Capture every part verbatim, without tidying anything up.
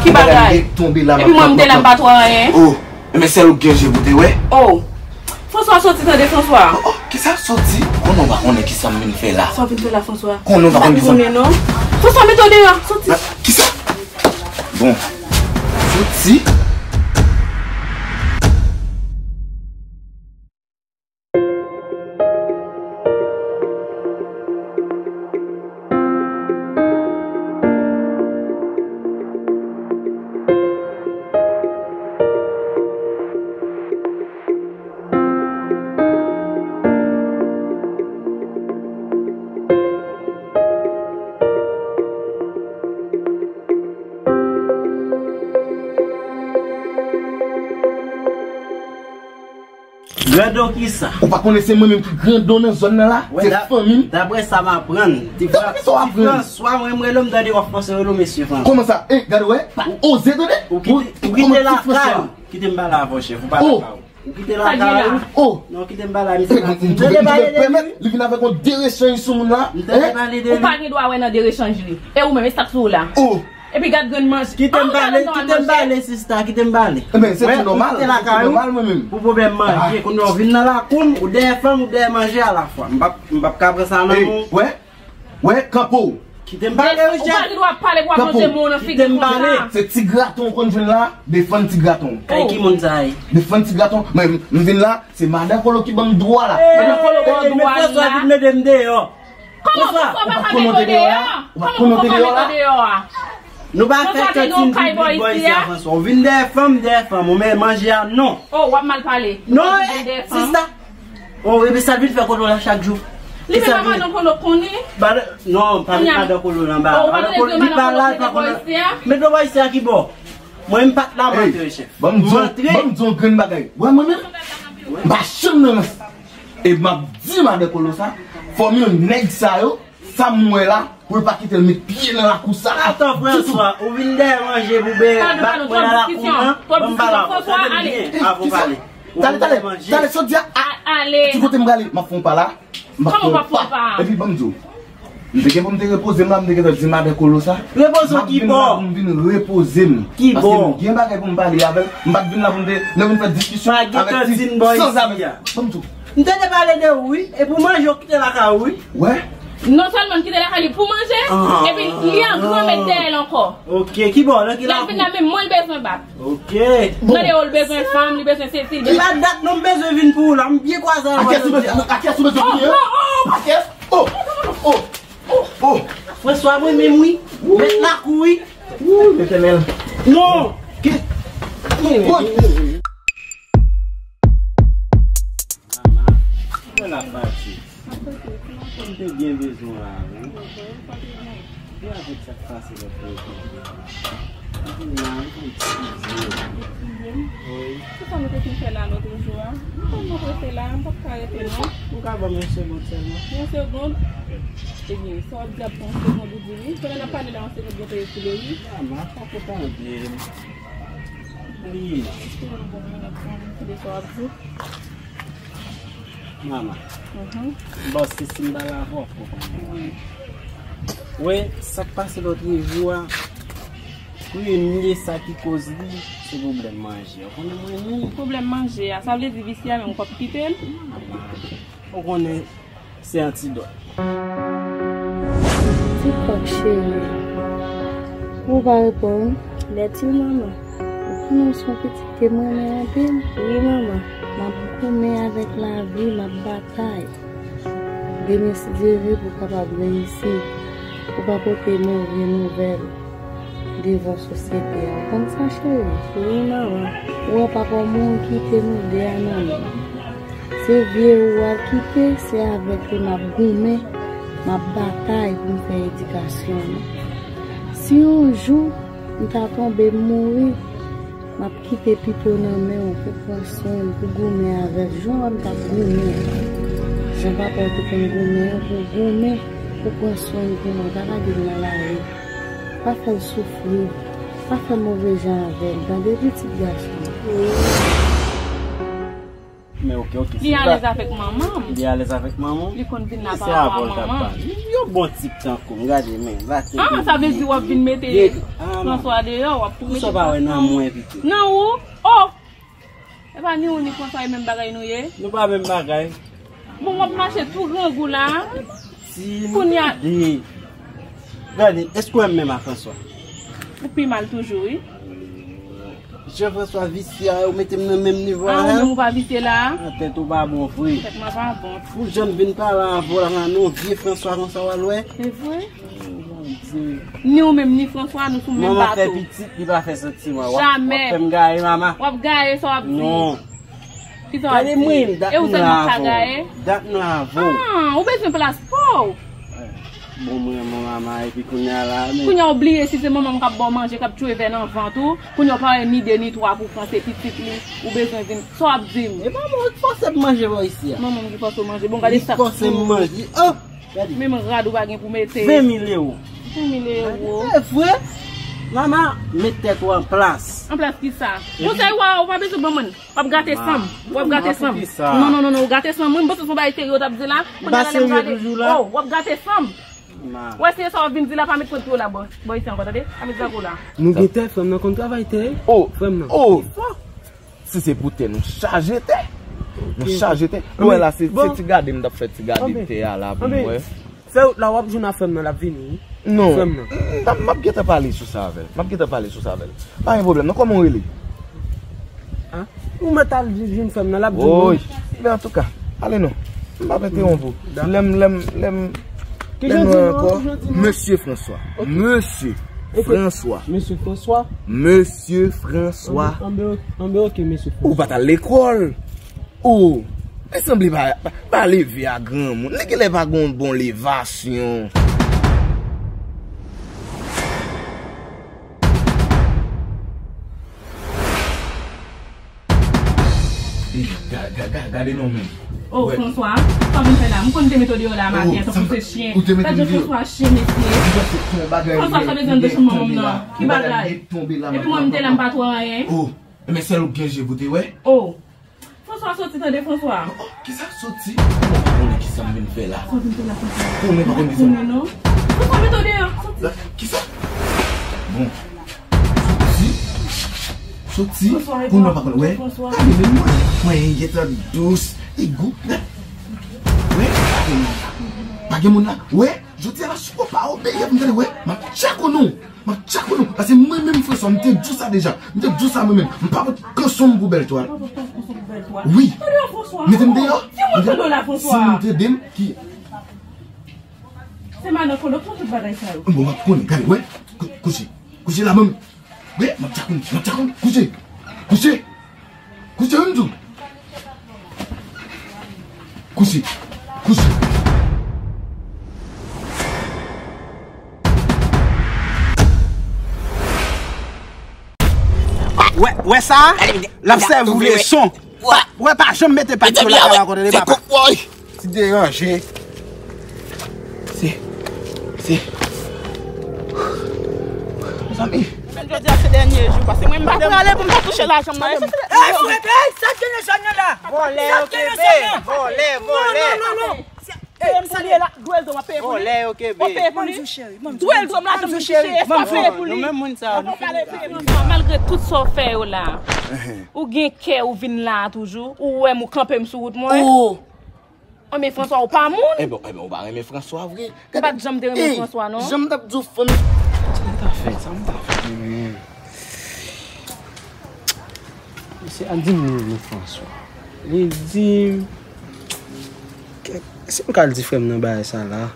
Ki bagay? Epi mwen, m te la, m pa t wè anyen. Oh, men sèl ou gen je pou te wè. Oh. François, soti tande, François. Oh, oh, kisa soti? Konnen w pa konnen kisa m vin fè la. Sa w vin fè la, François? Konnen w pa konnen kisa m... François, mete w deyò, soti. Ah, kisa? Bon, soti. Grandon kisa? Ou pa konnen se mwen menm ki grandon nan zòn nan la? Se fanmi m. Daprè sa m aprann, ti Fran-, ti François, mwen m rele w, m tande w ap fòse rele w mesye François. Kòman sa? Eh, gade wè, pa oze tande. Ou kite, ou kite lakay ou. Kite m pale avè w, chèf, ou pa lakay ou. Ou kite lakay ou. Oh. Non, kite m pale a misye. Li vin avèk yon derechans sou moun la. M tande pale de li. Ou pa gen dwa wè nan derechans li. E ou menm, e sa k sou ou la? Oh. Epi gad grenn manje. Kite m pale, kite m pale, sista, kite m pale. Ebyen, se tou nòmal, se tou nòmal, mwen menm. Pou pwoblèm manje, kounye a w vin nan lakou m, ou dèyè fanm, ou dèyè manje alafwa. M p ap, m p ap ka pran sa nan men w. Wè, wè, kanpe w. Kite m pale, wi, chèf. Ou pa gen dwa pale pou w ap manje moun nan figi konsa. Se ti graton w konn jwenn la, defann ti graton. Kay ki moun sa ye? Defann ti graton. Mwen, m vin la, se madan Kolo ki ban m dwa la. Madan Kolo ban w dwa la. Mete m deyò. Kòman François pa ka mete w deyò a? Kòman François pa mete w deyò a? Nou pa fè kantin piblik bò isi a, François. Ou vin dèyè fanm, dèyè fanm. Ou men manje a, non. Oh, w ap mal pale. Non, sista. Oh, epi sa l vin fè Kolo la chak jou. Li menm pa madan Kolo konnen. Non, pa met madan Kolo la anba. Madan Kolo, li pa la, li pa konnen. Met nou bò isi a ki bò? Mwen, m pa t la, m antre, chèf. Ban m di w, ban m di w yon grenn bagay. Wè mwen menm, m pa janm nan rans. E m ap di madan Kolo sa, fòm yon nèg sa yo, sa m wè la, pou l pa kite l met pye nan lakou sa ditou. Atan, François, ou vin dèyè manje pou ben bat mwen nan lakou m nan, ban m pale avè w, tande m byen avan w pale. Ou vin dèyè manje. Talè, talè, talè, sot di a. Ti kote m prale, m ap fè yon pa la, m ap fè yon pa. Epi ban m di w, m te gen pou m te repoze m la, m te gentan di madan Kolo sa. Repoze w ki bò? M vin repoze m. Ki bò? Paske m gen bagay pou m pale avè l. M pa t vin la pou m te nan vin fè diskisyon avèk ti sanzave. Ban m di w. M te te pale de ou, wi. E pou manje w kite lakay ou, wi. Wè. Non sèlman l kite lakay li pou manje, epi li an granmèt dèyè l ankò. Ok, ki bò? Nan ki lakou? Lè l vin la, menm mwen l bezwen bat. Ok. Gade yo, l bezwen fanm, li bezwen sesi, li bezwen... Ki pa dat non, m bezwen vin pou ou la, m byen kwaze avè w jodi a. Akès ou bezwen vini, en? Akès? Oh, oh, oh, oh. François, mwen menm, wi. Mèt lakou, wi. Wou, Letènèl. Non. Ki... Mama, mwen la pati. M te byen bezwen w la, wi. E avèk sa k pase lòt lè yo? M vin la, m konn ti pye. Wi. Kisa nou te fin fè la lòt jou a? M tèlman prese la, m p ap ka rete non. Ou ka ban m yon segond sèlman? Yon segond? Ebyen, sa w ap di ap pran yon segond ou di wi. Pandan n ap pale la, yon segond gen pou yo file wi. Mama, fòk ou tande m. Wi. Mama. Bon, si, si m pa la avè w, ou konnen. Wi, sa k pase lòt jou a, premye sa ki koz li, se pwoblèm manje. Ou konnen mwen menm. Pwoblèm manje a, sa vle di visye a menm ou p ap kite l? Mama, ou konnen se antidòt. Ti kòk cheri, ou pa reponn? Nèt wi, manman. Ou konnen w se yon pitit ke m renmen anpil? Wi, manman. M ap goumen avèk lavi, m ap batay. Demen, si Dye vle, pou w kapab reyisi, pou w pa pote move nouvèl devan sosyete a. Ou konn sa, cheri? Wi, manman. Ou wè papa w mouri kite nou de a nan men. Se vye ou al kite, se avèk li m ap goumen, m ap batay pou m fè edikasyon nou. Si yon jou m ta tonbe, m mouri, m ap kite Pipo nan men w pou pran swen l, pou goumen avè l, jan w wè m t ap goumen an. Jan papa w te konn goumen an, pou goumen, pou pran swen l pou mwen, pa lage l nan lari. Pa fè l soufri, pa fè move jan avè l, tande pitit gason m. Wi. Men oke, oke. Li alèz avèk manman m. Li alèz avèk manman w? Li konn vin la pa rapò a manman m. Yo bon tip tankou m, gade, men, la te. Ah, sa vle di w ap vin mete François deyò, w ap tou mete François. Sa w pa wè nan mwen pito? Nan ou? Oh! E pa ni ou ni François e menm bagay nou ye? Nou pa menm bagay. Bon, w ap mache tou grangou la. Kounye a. Gade, èske w wè m menm a François? Ou pi mal toujou, wi. Jean François visye a, ou mete m nan menm nivo a. Ah, ou menm ou pa visye la? Ah, tèt ou pa bon vre. Tèt mwen pa bon. Pou jan m vin pale avè w la, nan vye François konsa w al wè. Se vre? Ni ou menm ni François, nou sou menm bato. Manman fè pitit, li pa fè santiman. W ap, w ap fè m gaye, mama. W ap gaye, sa w ap di. Non. Kisa w ap di? Gade mwen, dat m la avè w. Dat m la avè w. Ah, ou bezwen plas pa w. Bon, mwen renmen mama, epi kounye a la, men. Kounye a w bliye si se manman m k ap ba w manje, k ap tchwe vè nan vant ou. Kounye a w pa wè ni de ni twa pou w panse pitit li, ou bezwen vin. Sa w ap di m? E manman w ki fòse m manje bò isi a. Manman m ki fòse w manje. Bon, gade sa. Li fòse m manje. Oh! Gade. Menm rad ou pa gen pou mete. Ven mil ewo. Ven mil ewo. E vre? Mama, met tèt ou an plas. An plas kisa? Konsèy w a, ou pa bezwen ban mwen. W ap gate san m. W ap gate san m. Non, non, non, non, ou gate san m. Mwen, m panse se yon bagay serye w t ap di la. Kounye a la, lè m gade. Oh, w ap gate san m. Ou wè se sa w ap vin di la, pa met pwent pye w la bò, bò isi ankò, tande? Pa met zak ou la. Nou gen tè, frè m nan konn travay tè. Oh, frè m nan. Oh. Si se pou tè, nou chaje tè. Nou chaje tè. Ou wè la, se, se ti gade m t ap fè ti gade tè a la pou m wè. Fè wout la, w ap jwenn a frè m nan, l ap vini, wi. Non. Frè m nan. M, m, m ap gentan pale sou sa avè l. M ap gentan pale sou sa avè l. Pa gen pwoblèm, non. Kòman w rele? Ou mèt al jwenn frè m nan, l ap di w. Woy. Men antouka, ale non. M p ap entewonp ou. Lè m, lè m, lè m, lè m wè ankò. Mesye François. Mesye François. Mesye François. Mesye François. Anben, anben, oke, mesye François. Ou pa t al lekòl. Oh, men sanble pa, pa, pa leve a granmoun. Li genlè pa gon bon levasyon. Ga-, ga-, ga-, gade non men. Oh, François, sa w vin fè la? M konn te mete w deyò la maten an, tankou se chen. Gad jan François chen, mesye. François, sa bezwen de chanm manman m nan. Ki bagay? Epi mwen, m te la, m pa t wè anyen. Oh, men sèl ou gen je pou te wè. Oh. François, soti, tande, François. Oh, oh, kisa soti? Ou pa konnen kisa m vin fè la? Sa w vin fè la, François? Ou menm pa konn kisa? Konnen non. François, mete w deyò, soti. Kisa? Bon. Soti. Soti. François, konnen w pa konnen. Wè. François. Gade, men mwen, mwen, gentan dous. Li gou. Wè, pa gen moun la. Pa gen moun la. Wè, jodi a la, si w pa obeyi, m tande, wè, m ap tchak ou non. M ap tchak ou non. Paske mwen menm, François, m te di w sa deja. M te di w sa mwen menm. M pa pot kanson m pou bèl twal. Ou pa pot kanson pou bèl twal? Wi. Tande w, François. Mete m deyò. Di mwen tande w la, François. Si m tande m, ki... Se madan kolo, pran tout bagay sa yo. Bon, w ap konnen. Gade, wè. Kou-, kouche. Kouche la, menm. Wi, m ap tchak ou, m ap tchak ou. Kouche. Kouche. Kouche, m di w. Kouche. Kouche. Wè, wè sa? L ap sèvi w leson. Wè, pa janm mete pa t yo lakay la kote de papa. Ti deranje. Se, se. Mezanmi. Men jodi a se dènye jou, paske mwen m pa prale pou m ta touche lajan m nan. Ey, fou rete, ey, sa k gen nan zòn nan la? Vòlè yo kenbe, vòlè, vòlè. Non, non, non, non. Ey, m salye la, dwèl do m ap peye pou li. Vòlè yo kenbe. W ap peye pou li. Dwèl do m lajan m touche, èske w ap peye pou li? Nou menm moun sa yo, nou fin. Malgre tout sa w fè yo la, ou gen kè ou vin la toujou, ou wè m ou kanpe m sou wout mwen. Oh. Anben François, ou pa moun. Enben, enben, ou pa renmen François vre. Ou pa t janm te renmen François, non? Jan m t ap di w fanmi. Sa m ta fè, sa m ta fè, men. Mesye a di m li renmen François. Li di m, kèt, si m ka al di frè m nan bagay sa la.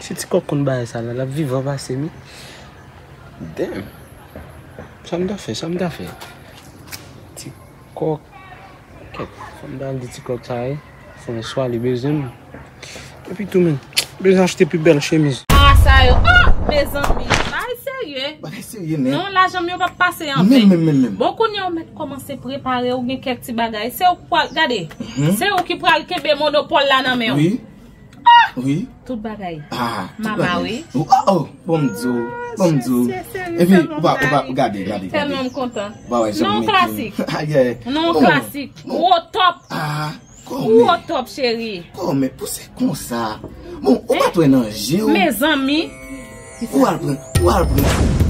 Si ti kòk konn bagay sa la, l ap vivan pase m, wi. Damn. Sa m ta fè, sa m ta fè? Ti kòk. Kèt, fò m ta al di ti kòk sa, wi. François, li bezwen m. Epi tou, men, bezwen achte pi bèl chemiz. Ah, sa yo. Ah, mezanmi. Bagay serye. Bagay serye, nèt. Non, lajan m yo p ap pase anven. Men, men, men, men. Bon, kounye a ou mèt kòmanse prepare, ou gen kèk ti bagay. Se ou k pral, gade. Se ou ki pral kenbe monopòl la nan men w. Wi. Ah! Wi. Tout bagay. Ah, tout bagay. Mama, wi. Oh, oh, oh. Bon, m di w. Bon, m di w. Epi ou pa, ou pa, gade, gade, gade. Tèlman m kontan. Ou pa wè jan Non m mete. klasik. Aye. Non klasik. Ou o top. Ah, Ou o kòmè. Top, cheri. Kòmè, pou se konsa. Bon, ou pa t wè nan je w. Mezanmi. Ou al pran, ou al pran.